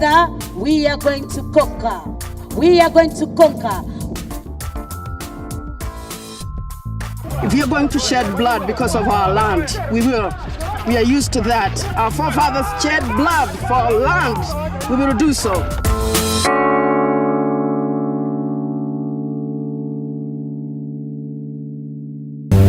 Together, we are going to conquer. We are going to conquer. If we are going to shed blood because of our land, we will. We are used to that. Our forefathers shed blood for our land. We will do so.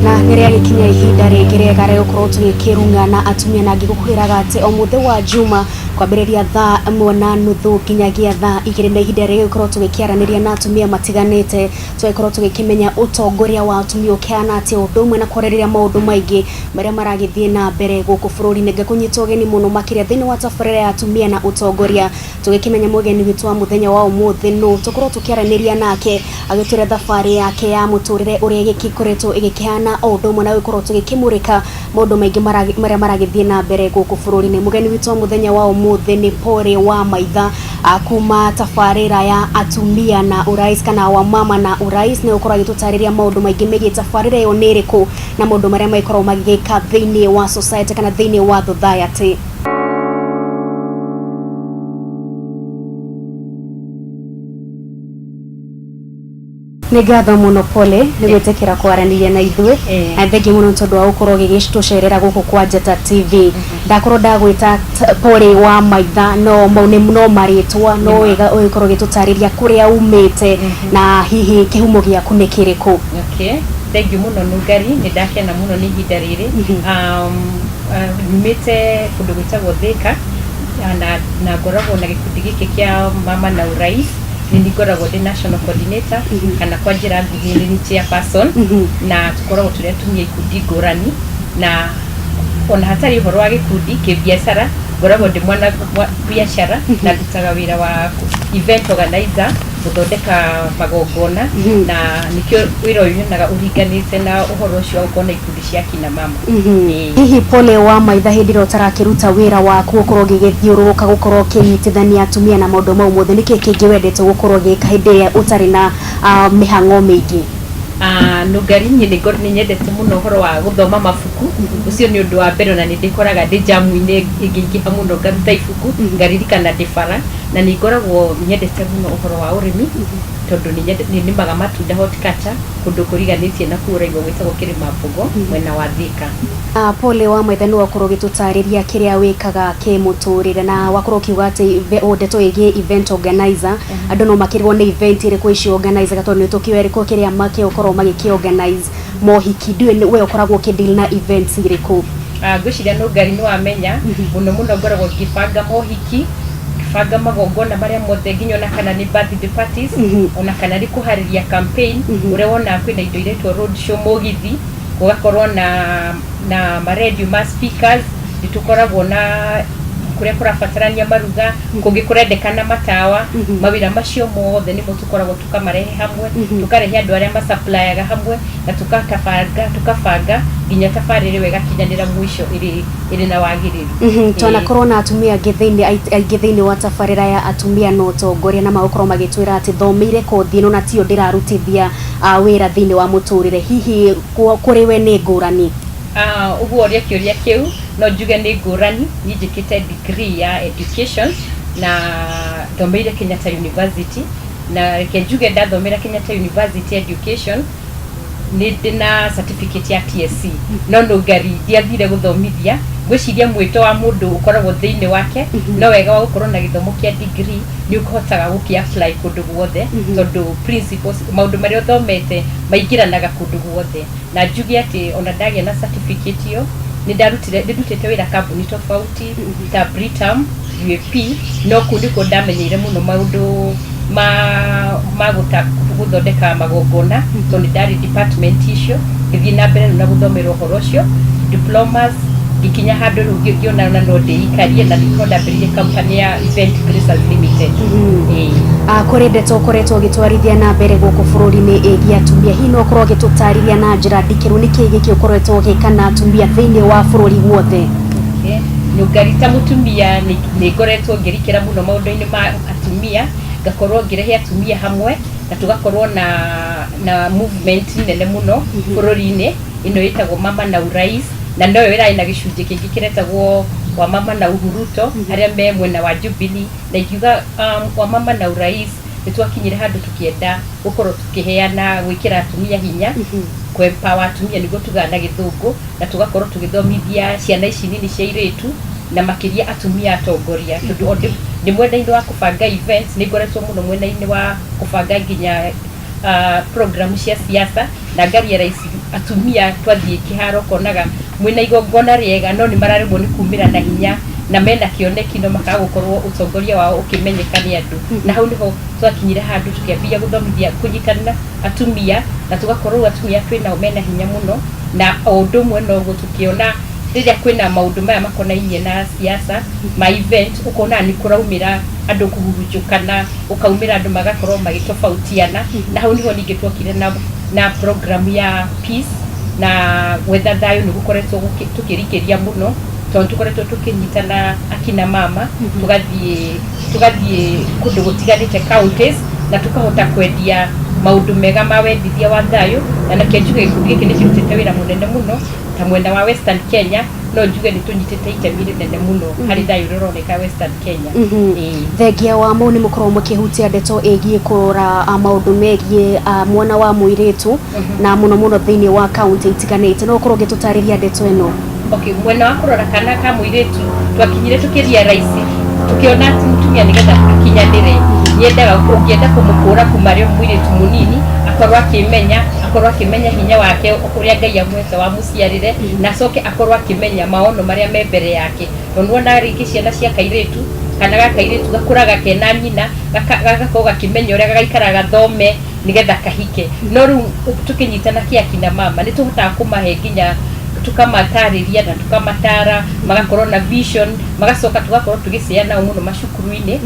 Na nĩ rĩagĩkinya ihinda rĩngĩ rĩega rĩa gũkorwo tũgĩkĩrung'a na atumia na ngĩgũkwĩraga atĩ o mũthĩ wa juma kwambĩrĩria thaa ĩmwe na nuthu nginyagia thaa igĩrĩ na ihinda rĩrĩa gũkorwo tũgĩkĩaranĩria na atumia matiganĩte, tũgĩkorwo tũgĩkĩmenya ũtongoria wa atumia ũkĩhana atĩa, ũndũ ũmwe na kwarĩrĩria maũndũ maingĩ marĩa maragĩthiĩ na mbere gũkũ bũrũri-inĩ. Ngakũnyita ũgeni mũno makĩria thĩinĩ wa tabarĩra ya atumia na ũtongoria, tũgĩkĩmenya mũgeni witũ wa mũthenya wa ũmũthĩ nũ, tũkorwo tũkĩaranĩria nake agĩtwĩra thabarĩ yake ya mũtũrĩre ũrĩa ĩgĩkoretwo ĩgĩkĩhana, o ũndũ ũmwe na gũkorwo tũgĩkĩmũrĩka maũndũ maingĩ marĩa maragĩthiĩ na mbere gũkũ bũrũri-inĩ. Mũgeni witũ wa mũthenya wa ũmũthĩ nĩ Pole wa Maitha, kuma tabarĩra ya atumia na urais kana wa mama na urais, nĩ gũkorwo agĩtũtarĩria maũndũ maingĩ megiĩ tabarĩra ĩyo nĩ ĩrĩkũ na maũndũ marĩa magĩkoragwo magĩgĩka thĩinĩ wa society kana thĩinĩ wa society. Nĩ ngatho mũno Pole nĩ gwĩtĩkĩra kwaranĩria na ithuĩ, na thengiũ mũno tondũ wa gũkorwo ũgĩgĩtũcerera gũkũ kwa Njata TV. Ndakorwo ndagwĩta Pole wa Maitha, no mau nĩ no marĩtwa, no wega ũgĩkorwo ũgĩtũtarĩria kũrĩa umĩte na hihi kĩhumo gĩaku nĩ kĩrĩkũ. Okay. Thank you mũno Nungari, nĩ ndakena mũno nĩ ihinda rĩrĩ. Nyumĩte kũndũ gwĩtagwo Thĩka na ngoragwo na gĩkundi gĩkĩ kĩa Mama na Urais. Nĩ niĩ ngoragwo ndĩ national coordinator, kana kwa njĩra nguhĩ nĩ niĩ chairperson, na tũkoragwo tũrĩ atumia ikundi ngũrani, na ona hatarĩ ũhoro wa gĩkundi kĩbiacara ngoragwo ndĩ mwana wa biacara na ndutaga wĩra wa event organizer, gũthondeka magongona, na nĩkĩo wĩra ũyũ nyonaga ũringanĩte na ũhoro ũcio wa gũkorwo na ikundi cia kina mama. Ĩĩ. Hihi Pole wa Maitha, hĩndĩ ĩrĩa ũtarakĩruta wĩra waku ũkorwo ũgĩgĩthiũrũrũka gũkorwo ũkĩnyitithania atumia na maũndũ mau mothe, nĩkĩ kĩngĩ wendete gũkorwo ũgĩka hĩndĩ ĩrĩa ũtarĩ na mĩhang'o mĩingĩ? Nungari, niĩ nĩ nyendete mũno ũhoro wa gũthoma mabuku. Ũcio nĩ ũndũ wa mbere, ona nĩ ndĩkoraga ndĩ jamu-inĩ ĩngĩingĩha mũno ngaruta ibuku ngaririkana ndĩ bara. Na nĩ ngoragwo nyendete mũno ũhoro wa ũrĩmi, tondũ nĩ nĩmaga matunda, horticulture, kũndũ kũriganĩtie na kũu ũraigua gwĩtagwo Kĩrĩma Mbogo, mwena wa Thĩka. Pole wa Maitha, nĩ wakorwo ũgĩtũtarĩria kĩrĩa wĩkaga kĩmũtũrĩre, na wakorwo ũkiuga atĩ o ndeto ĩgiĩ event organizer, andũ no makĩrwo nĩ event ĩrĩkũ icio organizer, tondũ nĩ tũkĩũĩ ĩrĩkũ kĩrĩa makĩũkorwo magĩkĩ organize mohiki. Ndiũĩ we ũkoragwo ũkĩ deal na events irĩkũ? Ngwĩciria Nũngari nĩ wamenya mũno mũno ngoragwo ngĩbanga mohiki, ngĩbanga magongona marĩa mothe, nginya ona kana nĩ birthday parties, ona kana nĩ kũharĩria campaign, ũrĩa wonaga kwĩna indo iretwo road show, mũgithi, gũgakorwo na maredio ma speakers. Nĩ tũkoragwo na kũrĩa kũrabatarania maruga, kũngĩ kũrendekana matawa. Mawĩra macio mothe nĩmo tũkoragwo tũkamarehe hamwe, tũkarehe andũ arĩa masupplyaga hamwe, na tũkatabanga, tũkabanga nginya tabarĩra ĩyo ĩgakinyanĩra mũico ĩrĩ na wagĩrĩru. Twanakorwo na atumia angĩ thĩinĩ aingĩ thĩinĩ wa tabarĩra ya atumia na ũtongoria, na magũkorwo magĩtwĩra atĩ thomeire kothi ĩno na tiyo ndĩrarutithia wĩra thĩinĩ wa mũtũrĩre. Hihi kũrĩ we nĩ ngũrani? Ũguo ũrĩa kĩũria kĩu, no njuge nĩ ngũrani. Niĩ njĩkĩte degree ya education na thomeire Kenyatta University, na reke njuge ndathomera Kenyatta University education nĩ ndĩ na certificate ya TSC, no Nũngari ndiathire gũthomithia. Ngwĩciria mwĩto wa mũndũ ũkoragwo thĩinĩ wake. No wega wa gũkorwo na gĩthomo kĩa degree nĩ ũhotaga gũkĩ apply kũndũ guothe, tondũ principles, maũndũ marĩa ũthomete maingĩranaga kũndũ guothe. Na njuge atĩ ona ndagĩa na certificate ĩyo, nĩ ndarutire, nĩ ndutĩte wĩra kambuni tofauti ta Britam, UAP, no kũu nĩkuo ndamenyeire mũno maũndũ ma gũthondeka magongona, tondũ nĩ ndarĩ department icio. Ngĩthiĩ na mbere na gũthomera ũhoro ũcio, diplomas, ngikinya handũ rĩu ngĩona ona no ndĩikarie, na nĩho ndambĩrĩirie company ya Event Graces Limited. Ĩĩ. Kũrĩ ndeto ũkoretwo ũgĩtwarithia na mbere gũkũ bũrũri-inĩ ĩgiĩ atumia. Hihi no ũkorwo ũgĩtũtarĩria na njĩra ndikĩru nĩkĩĩ gĩkĩ ũkoretwo ũgĩka na atumia thĩinĩ wa bũrũri guothe? Okay. Nũngari, ta mũtumia nĩ ngoretwo ngĩrikĩra mũno maũndũ-inĩ ma atumia, ngakorwo ngĩrehe atumia hamwe na tũgakorwo na movement nene mũno bũrũri-inĩ ĩno ĩtagwo Mama na Urais, na noyo ĩrarĩ na gĩcunjĩ kĩngĩ kĩretagwo Wa Mama na Uhuruto arĩa me mwena wa Jubilee. Na ingiuga Wa Mama na Urais nĩ twakinyire handũ tũkĩenda gũkorwo tũkĩheana gwĩkĩra atumia hinya, kũ-empower atumia nĩguo tugaga na Gĩthũngũ, na tũgakorwo tũgĩthomithia ciana ici nini cia airĩtu na makĩria atumia atongoria, tondũ o ndĩ mwena-inĩ wa kũbanga events, nĩ ngoretwo mũno mwena-inĩ wa kũbanga nginya program cia siasa, na ngarealize atumia twathiĩ kĩharo ũkonaga mwĩna igongona rĩega no nĩ mararemwo nĩ kumĩra na hinya na mena kĩoneki, no makaga gũkorwo ũtongoria wao ũkĩmenyeka nĩ andũ. Na hau nĩho twakinyire handũ tũkĩambia gũthomithia kũnyitana atumia, na tũgakorwo rĩu atumia twĩnao mena hinya mũno. Na o ũndũ ũmwe noguo tũkĩona rĩrĩa kwĩna maũndũ maya makonainie na siasa ma event, ũkona nĩ kũraumĩra andũ kũhurunjũkana, ũkaumĩra andũ magakorwo magĩtofautiana. Na hau nĩho ningĩ twokire na program ya peace na gwetha thayũ. Nĩ gũkoretwo tũkĩrikĩria mũno tondũ tũkoretwo tũkĩnyitana akina mama, tũgathiĩ kũndũ gũtiganĩte, counties, na tũkahota kwendia maũndũ mega ma wendithia wa thayũ. Na nakĩo njuge gĩkundi gĩkĩ nĩ kĩrutĩte wĩra mũnene mũno ta mwena wa Western Kenya. No njuge nĩ tũnyitĩte itemi rĩnene mũno harĩ thayũ ũrĩa ũroneka Western Kenya. Thengia wa mau nĩ mũkorwo mũkĩhutia ndeto ĩgiĩ kũrora maũndũ megiĩ mwana wa mũirĩtu na mũno mũno thĩinĩ wa kaunti itiganĩte, no ũkorwo ũgĩtũtarĩria ndeto ĩno? Okay, mwena wa kũrora kana ka mũirĩtu, twakinyire tũkĩrealize, tũkĩona atĩ mũtumia nĩgetha akinyanĩre nĩendaga ũngĩenda kũmũkũra kuma arĩ o mũirĩtu mũnini, akorwo akĩmenya, akorwo akĩmenya hinya wake ũrĩa Ngai amũhete wa mũciarĩre, na acoke akorwo akĩmenya maono marĩa me mbere yake, tondũ nĩwona rĩngĩ ciana cia kairĩtu kana ga kairĩtu gakũraga kena nyina, gagakorwo gakĩmenya ũrĩa gagaikara gathome nĩgetha kahike. No rĩu tũkĩnyitana kĩ akina mama nĩ tũhotaga kũmahe nginya tukamatarĩria na tukamatara magakorwo na vision, magacoka tugakorwo tũgĩcea nao mũno macukuru-inĩ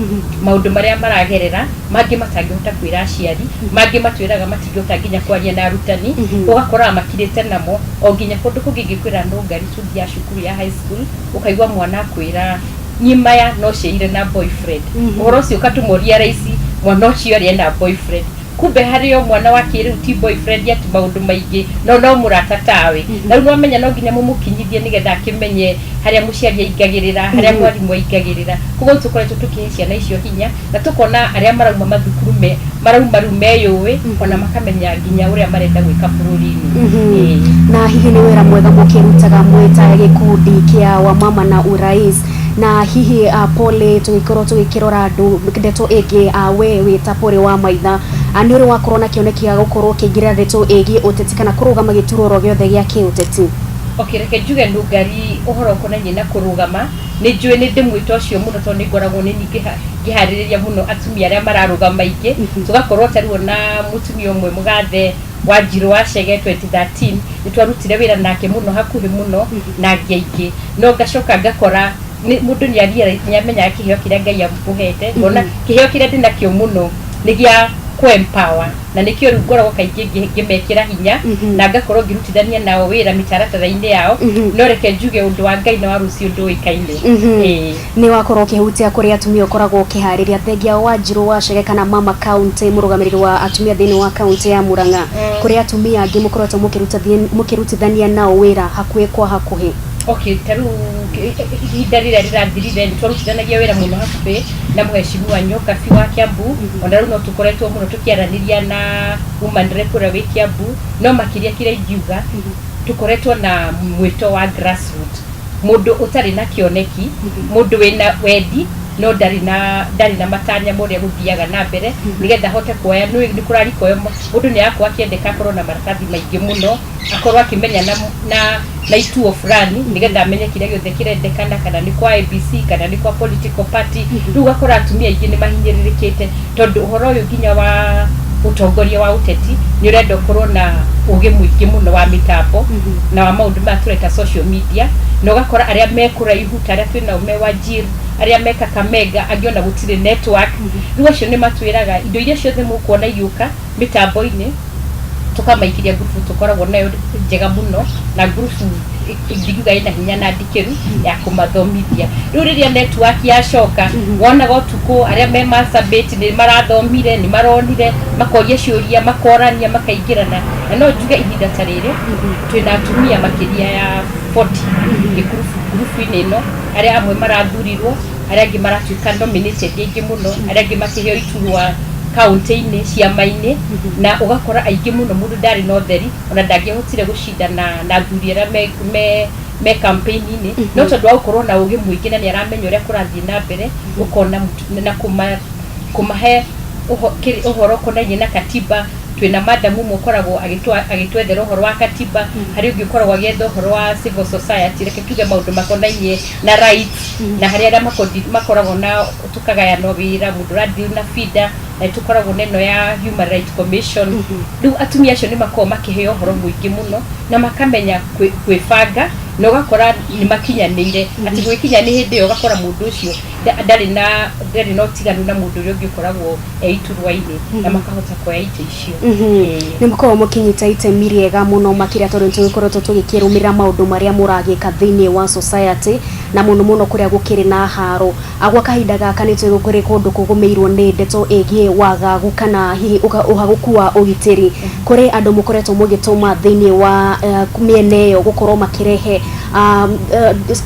maũndũ marĩa maragerera, mangĩ matangĩhota kwĩra aciari, mangĩ matwĩraga matingĩhota nginya kwaria na arutani, ũgakoraga makirĩte namo. O nginya kũndũ kũngĩ ingĩkwĩra no ngari tũthiaga cukuru ya high school, ũkaigua mwana akwĩra nyimaya no ciaire na boyfriend. Ũhoro ũcio ũkatũmũria raici mwana ũcio arĩ ena boyfriend, kumbe harĩ o mwana wa kĩrĩu ti boyfriend, ati maũndũ maingĩ no mũrata tawe. Na rĩu nwamenya no nginya mũmũkinyithie nĩgetha akĩmenye harĩa mũciari aingagĩrĩra, harĩa mwarimũ aingagĩrĩra. Koguo tũkoretwo tũkĩhe ciana icio hinya na tũkona arĩa marauma mathukuru me marauma rĩu meyũĩ ona makamenya nginya ũrĩa marenda gwĩka bũrũri-inĩ. Na hihi nĩ wĩra mwega mũkĩrutaga mwĩ ta gĩkundi kĩa Wamama na Urais. Na hihi pole tũgĩkorwo tũgĩkĩrora andũ ndeto ĩngĩ, we wĩ ta Pole wa Maitha, nĩ ũrĩ wakorwo na kĩoneki gĩa gũkorwo ũkĩingĩrĩra ndeto ĩgiĩ ũteti kana kũrũgama gĩturwa oro gĩothe gĩa kĩũteti? Okay, reke njuge nũngari ũhoro ũkonainie na kũrũgama, nĩ njũĩ nĩ ndĩmwĩto ũcio mũno tondũ nĩ ngoragwo nĩ niĩ ngĩharĩrĩria mũno atumia arĩa mararũgama aingĩ. Tũgakorwo ta rĩu ona mũtumia ũmwe mũgathe wa Njirũ wa Chege 2013 nĩ twarutire wĩra nake mũno hakuhĩ mũno na angĩ aingĩ, no ngacoka ngakora mũndũ nĩ nĩ amenyaga kĩheo kĩrĩa Ngai amũhete. Ngona kĩheo kĩrĩa ndĩnakĩo mũno nĩ gĩa kũ-empower, na nĩkĩo rĩu ngoragwo kaingĩ ngĩmekĩra hinya na ngakorwo ngĩrutithania nao wĩra mĩtaratara-inĩ yao. No reke njuge ũndũ wa Ngai na wa rũciũ ndũĩkaine. Nĩ wakorwo ũkĩhutia kũrĩ atumia ũkoragwo ũkĩharĩria, thengia wa Njirũ wa Chege kana Mama County, mũrũgamĩrĩri wa atumia thĩinĩ wa kaunti ya Murang'a, kũrĩ atumia angĩ mũkoretwo mũkĩrutithania nao wĩra hakuhĩ kwa hakuhĩ? Okay, ta rĩu ihinda rĩrĩa rĩrathirire nĩ twarutithanagia wĩra mũno hakuhĩ na mũheshimiwa Nyokabi wa Kiambu. Ona rĩu no tũkoretwo mũno tũkĩaranĩria na woman rep ũrĩa wĩ Kiambu. No makĩria kĩrĩa ingiuga, tũkoretwo na mwĩto wa grassroot, mũndũ ũtarĩ na kĩoneki, mũndũ wĩna wendi no ndarĩ na matanya ma ũrĩa gũthiaga na mbere nĩgetha ahote kuoya. Nĩ kũrarikoyo mũndũ nĩ arakorwo akĩendeka akorwo na maratathi maingĩ mũno, akorwo akĩmenya na ituo fulani nĩgetha amenye kĩrĩa gĩothe kĩrendekana, kana nĩ kwa ABC kana nĩ kwa political party. Rĩu ũgakora atumia aingĩ nĩ mahinyĩrĩrĩkĩte tondũ ũhoro ũyũ nginya wa ũtongoria wa ũteti nĩ ũrenda ũkorwo na ũgĩ mũingĩ mũno wa mĩtambo na wa maũndũ maya tũreta social media, na ũgakora arĩa me kũraihu ta arĩa twĩnao me Wajir, arĩa me Kakamega, angĩ ona gũtirĩ network. Rĩu acio nĩ matwĩraga indo iria ciothe mũkuona igĩũka mĩtambo-inĩ, tũkamaikĩria ngurubu tũkoragwo nayo njega mũno, na ngurubu Ndingiuga ĩna hinya na ndikĩru ya kũmathomithia. Rĩu rĩrĩa network yacoka, wonaga ũtukũ arĩa me Marsabit nĩ marathomire, nĩ maronire, makoria ciũria, makorania, makaingĩrana. Na no njuge ihinda ta rĩrĩ twĩna atumia makĩria ya 40 gĩkurubu-inĩ ĩno, arĩa amwe marathurirwo, arĩa angĩ maratuĩka nominated aingĩ mũno, arĩa angĩ makĩheo iturwa kaunti-inĩ, ciama-inĩ. Na ũgakora aingĩ mũno mũndũ ndarĩ na ũtheri, ona ndangĩahotire gũcindana na athuri arĩa me campaign-inĩ, no tondũ wa gũkorwo na ũgĩ mũingĩ na nĩ aramenya ũrĩa kũrathiĩ na mbere, ũkona na kũmahe ũhoro ũkonainie na katiba. Twĩna madam ũmwe ũkoragwo agĩtwethera ũhoro wa katiba, harĩ ũngĩ ũkoragwo agĩetha ũhoro wa civil society, reke tuge maũndũ makonainie na rights, na harĩ arĩa makoragwo na tũkagayana wĩra, mũndũ ũradeal na FIDA, na nĩ tũkoragwo na ĩno ya Human Rights Commission. Rĩu atumia acio nĩ makoragwo makĩheo ũhoro mũingĩ mũno na makamenya kwĩbanga, na ũgakora nĩ makinyanĩire atĩ gwĩkinya nĩ hĩndĩ ĩyo ũgakora mũndũ ũcio ndarĩ na ũtiganu na mũndũ ũrĩa ũngĩ ũkoragwo e iturwa-inĩ, na makahota kuoya itĩ icio. Ĩĩ. Nĩ mũkoragwo mũkĩnyita itemi rĩega mũno makĩria, tondũ nĩ tũgĩkoretwo tũgĩkĩrũmĩrĩra maũndũ marĩa mũragĩka thĩinĩ wa society, na mũno mũno kũrĩa gũkĩrĩ na haro. Gwa kahinda gaka nĩ tũĩ kũrĩ kũndũ kũgũmĩirwo nĩ ndeto ĩgiĩ wagagu kana hihi ũhagũku wa ũgitĩri. Kũrĩ andũ mũkoretwo mũgĩtũma thĩinĩ wa mĩena ĩyo gũkorwo makĩrehe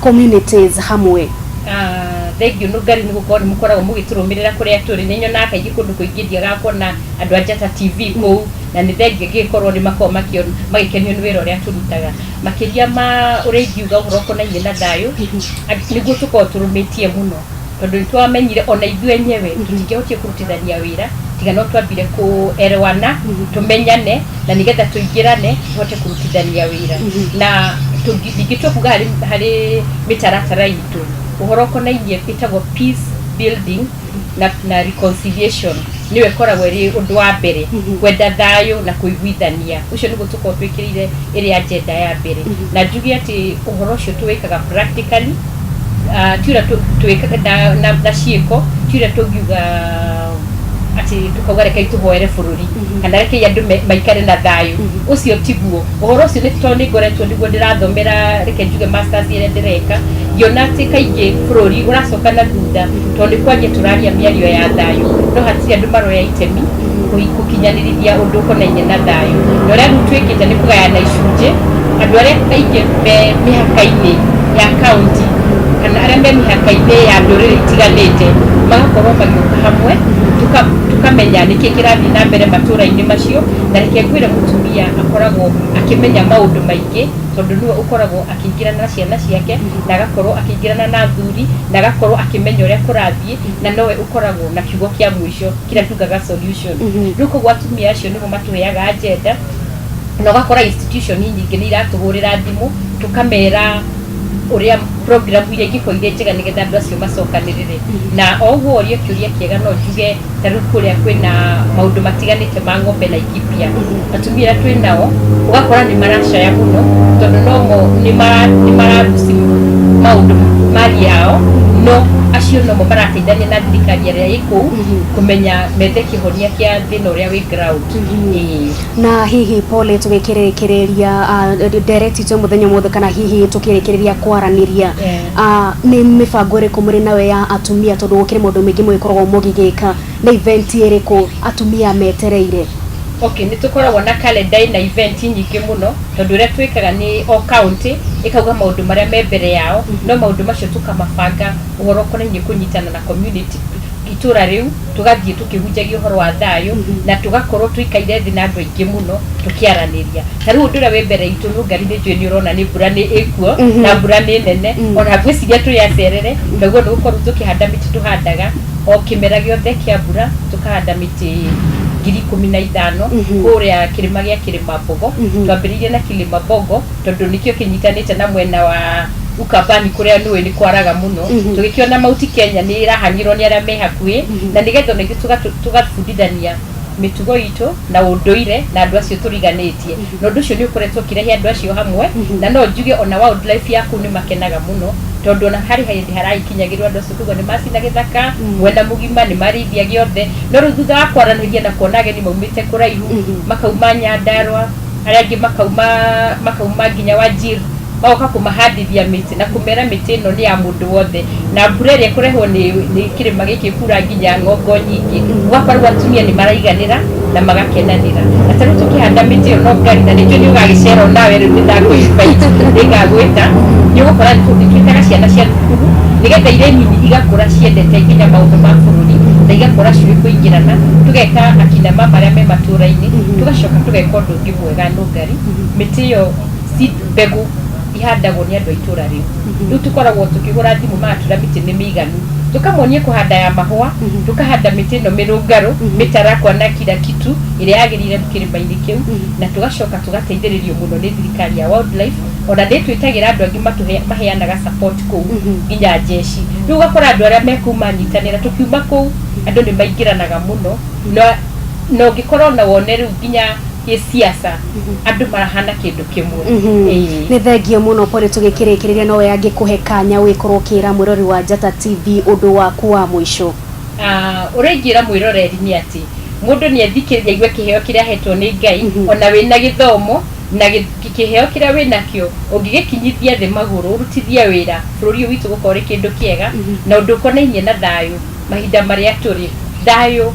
communities hamwe? Ah, thank you Nũngari nĩ gũkorwo nĩ mũkoragwo mũgĩtũrũmĩrĩra kũrĩa tũrĩ. Nĩ nyonaga kaingĩ kũndũ kũingĩ thiaga kuona andũ a Njata TV kũu, na nĩ thengia ngĩkorwo nĩ makoragwo magĩkenio nĩ wĩra ũrĩa tũrutaga. Makĩria ma ũrĩa ingiuga ũhoro ũkonainie na thayũ, nĩguo tũkoragwo tũrũmĩtie mũno, tondũ nĩ twamenyire ona ithuĩ enyewe tũtingĩhotire kũrutithania wĩra tiga no twambire kũerewana, tũmenyane, na nĩgetha tũingĩrane tũhote kũrutithania wĩra. Na ningĩ tũkuga harĩ mĩtaratara itũ ũhoro ũkonainie ĩtagwo peace building na reconciliation, nĩyo ĩkoragwo ĩrĩ ũndũ wa mbere, kwenda thayũ na kũiguithania. Ũcio nĩguo tũkoragwo twĩkĩrĩire ĩrĩ agenda ya mbere. Na njuge atĩ ũhoro ũcio tũwĩkaga practically, ti ũrĩa twĩkaga na ciĩko, ti ũrĩa tũngiuga atĩ tũkauga rekei tũhoere bũrũri kana rekei andũ maikare na thayũ. Ũcio tiguo ũhoro ũcio. Nĩ tondũ nĩ ngoretwo nĩguo ndĩrathomera, reke njuge masters ĩrĩa ndĩreka, ngĩona atĩ kaingĩ bũrũri ũracoka na thutha tondũ nĩ kwaria tũraria mĩario ya thayũ, no hatirĩ andũ maroya itemi gũkinyanĩrithia ũndũ ũkonainie na thayũ. Na ũrĩa rĩu twĩkĩte nĩ kũgayana icunjĩ, andũ arĩa aingĩ me mĩhaka-inĩ ya county kana arĩa me mĩhaka-inĩ ya ndũrĩrĩ itiganĩte magakorwo magĩũka hamwe, tũkamenya nĩkĩ kĩrathiĩ na mbere matũra-inĩ macio. Na reke ngwĩre, mũtumia akoragwo akĩmenya maũndũ maingĩ, tondũ nĩwe ũkoragwo akĩingĩrana na ciana ciake, na agakorwo akĩingĩrana na athuri, na agakorwo akĩmenya ũrĩa kũrathiĩ, na nowe ũkoragwo na kiugo kĩa mũico kĩrĩa tugaga solution. Rĩu koguo atumia acio nĩmo matũheaga agenda, na ũgakora institution nyingĩ nĩ iratũhũrĩra thimũ, tũkamera ũrĩa program iria ingĩkorwo irĩ njega nĩgetha andũ acio macokanĩrĩre. Na o ũguo ũrie kĩũria kĩega, no njuge ta rĩu kũrĩa kwĩna maũndũ matiganĩte ma ng'ombe na Laikipia, atumia arĩa twĩ nao ũgakora nĩ maracaya mũno, tondũ nomo nĩ mararuci maũndũ mari yao, no acio nomo marateithania na thirikari ĩrĩa ĩ kũu kũmenya methe kĩhonia kĩa thĩna ũrĩa wĩ ground. Ĩĩ. Na hihi pole, tũgĩkĩrĩkĩrĩria ndereti itũ mũthenya mũthĩ, kana hihi tũkĩrĩkĩrĩria kwaranĩria, nĩ mĩbango ĩrĩkũ mũrĩ nayo ya atumia, tondũ gũkĩrĩ maũndũ maingĩ mũgĩkoragwo mũgĩgĩka? Nĩ event ĩrĩkũ atumia metereire? Okay, nĩ tũkoragwo na calendar ĩna event nyingĩ mũno, tondũ ũrĩa twĩkaga nĩ o county ĩkauga maũndũ marĩa me mbere yao, no maũndũ macio tũkamabanga ũhoro ũkonainie kũnyitana na community itũra rĩu, tũgathiĩ tũkĩhunjagia ũhoro wa thayũ, na tũgakorwo tũikaire thĩ na andũ aingĩ mũno tũkĩaranĩria. Ta rĩu ũndũ ũrĩa wĩ mbere itũ, Nũngari, nĩ njũĩ nĩ ũrona nĩ mbura nĩ ĩkuo, na mbura nĩ nene, ona ngwĩciria tũrĩ acerere. Naguo nĩ gũkorwo tũkĩhanda mĩtĩ, tũhandaga o kĩmera gĩothe kĩa mbura, tũkahanda mĩtĩ 15,000 kũrĩa kĩrĩma gĩa Kĩrĩma Mbogo. Twambĩrĩirie na Kĩrĩma Mbogo tondũ nĩkĩo kĩnyitanĩte na mwena wa Ukambani, kũrĩa nĩũĩ nĩ kwaraga mũno. Tũgĩkĩona Mount Kenya nĩ ĩrahang'ĩrwo nĩ arĩa me hakuhĩ, na nĩgetha ona ithuĩ tũgabundithania mĩtugo itũ na ũndũire na andũ acio tũriganĩtie. Na ũndũ ũcio nĩ ũkoretwo ũkĩrehe andũ acio hamwe. Na no njuge ona wildlife ya kũu nĩ makenaga mũno, tondũ ona harĩ hĩndĩ haragĩkinyagĩrwo andũ acio kũigua nĩ macina gĩthaka mwena mũgima, nĩ marĩithia gĩothe. No rĩu thutha wa kwaranĩria na kuona ageni maumĩte kũraihu, makauma Nyandarua, arĩa angĩ makauma nginya Wajir. Magoka kũmahandithia mĩtĩ na kũmera mĩtĩ ĩno nĩ ya mũndũ wothe, na mbura ĩrĩa ĩkũrehwo nĩ kĩrĩma gĩkĩ kura nginya ng'ongo nyingĩ. Ũgakora rĩu atumia nĩ maraiganĩra na magakenanĩra. Na ta rĩu tũkĩhanda mĩtĩ ĩyo no ngari, na nĩnjũĩ nĩ ũgagĩcera onawe rĩu nĩ ndakũ-invite, nĩngagwĩta. Nĩ ũgũkora nĩ twĩtaga ciana cia thukuru nĩgetha irĩ nini igakũra ciendete nginya maũndũ ma bũrũri na igakũra ciũĩ kũingĩrana. Tũgeka akina mama arĩa me matũra-inĩ, tũgacoka tũgeka ũndũ ũngĩ mwega nũngari. Mĩtĩ ĩyo, seed, mbegũ ihandagwo nĩ andũ a itũra rĩu. Rĩu tũkoragwo tũkĩhũra thimũ, magatwĩra mĩtĩ nĩ mĩiganu, tũkamonia kũhanda ya mahũa, tũkahanda mĩtĩ ĩno mĩrũngarũ, mĩtarakwa na kila kitu ĩrĩa yagĩrĩire kĩrĩma-inĩ kĩu, na tũgacoka tũgateithĩrĩrio mũno nĩ thirikari ya wildlife. Ona nĩ twĩtagĩra andũ angĩ maheanaga support kũu, nginya jeshi. Rĩu ũgakora andũ arĩa me kũu manyitanĩra, tũkiuma kũu andũ nĩ maingĩranaga mũno, na ũngĩkorwo na wone rĩu nginya gĩciaca andũ marahana kĩndũ kĩmwe. Ĩĩ. Nĩ thengio mũno Pole. Tũgĩkĩrĩkĩrĩria, nowe angĩkũhe kanya wĩkorwo ũkĩra mwĩrori wa Njata TV ũndũ waku wa mũico. Ah, ũrĩa ingĩra mwĩroreri nĩ atĩ mũndũ nĩ ethikĩrĩria aigue kĩheo kĩrĩa ahetwo nĩ Ngai. Ona wĩna gĩthomo na kĩheo kĩrĩa wĩnakĩo ũngĩgĩkinyithia thĩ magũrũ, ũrutithie wĩra, bũrũri ũyũ witũ gũkorwo ũrĩ kĩndũ kĩega na ũndũ ũkonainie na thayũ. Mahinda marĩa tũrĩ, thayũ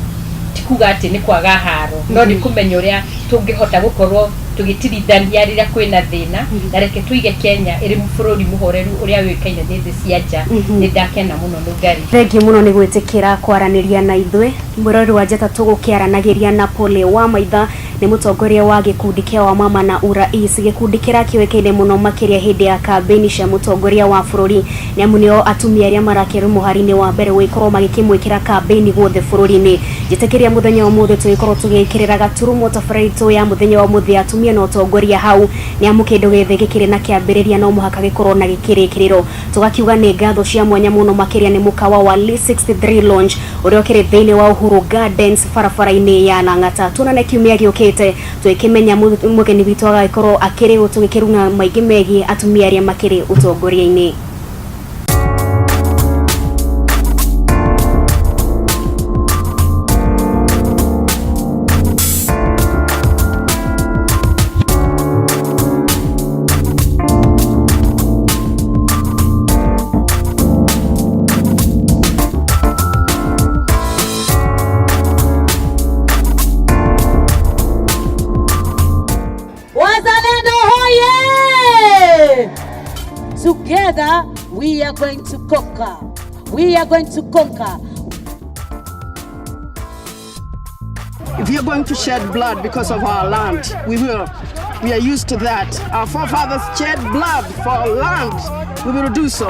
ti kuga atĩ nĩ kwaga haro, no nĩ kũmenya ũrĩa tũngĩhota gũkorwo tũgĩtirithania rĩrĩa kwĩna thĩna. Na reke tũige Kenya ĩrĩ bũrũri mũhoreru ũrĩa ũĩkaine nĩ thĩ cia nja. Nĩ ndakena mũno Nũngari. Thengiũ mũno nĩ gwĩtĩkĩra kwaranĩria na ithuĩ. Mwĩrori wa Njata, tũgũkĩaranagĩria na Pole wa Maitha, nĩ mũtongoria wa gĩkundi kĩa wamama na urais, gĩkundi kĩrĩa kĩũĩkaine mũno makĩria hĩndĩ ya kambĩini cia mũtongoria wa bũrũri, nĩ amu nĩo atumia arĩa marakĩrwo mũhari-inĩ wa mbere gũgĩkorwo magĩkĩmwĩkĩra kambĩini guothe bũrũri-inĩ. Njĩtĩkĩria mũthenya wa ũmũthĩ tũgĩkorwo tũgĩkĩrĩra gaturumo tabarĩra itũ ya mũthenya wa ũmũthĩ ya atumia na ũtongoria hau, nĩ amu kĩndũ gĩothe gĩkĩrĩ na kĩambĩrĩria no mũhaka gĩkorwo na gĩkĩrĩkĩrĩro. Tũgakiuga nĩ ngatho cia mwanya mũno makĩria nĩ mũkawa wa Lee 63 Lounge ũrĩa ũkĩrĩ thĩinĩ wa Uhuru Gardens, barabara-inĩ ya Lang'ata. Tuonane kiumia gĩũkĩte tũgĩkĩmenya mũgeni witũ agagĩkorwo akĩrĩ ũ, tũgĩkĩrung'a maingĩ megiĩ atumia arĩa makĩrĩ ũtongoria-inĩ. Wazalendo hoye! Together we are going to conquer. We are going to conquer. If you're going to shed blood because of our land, we will. We are used to that. Our forefathers shed blood for land. We will do so.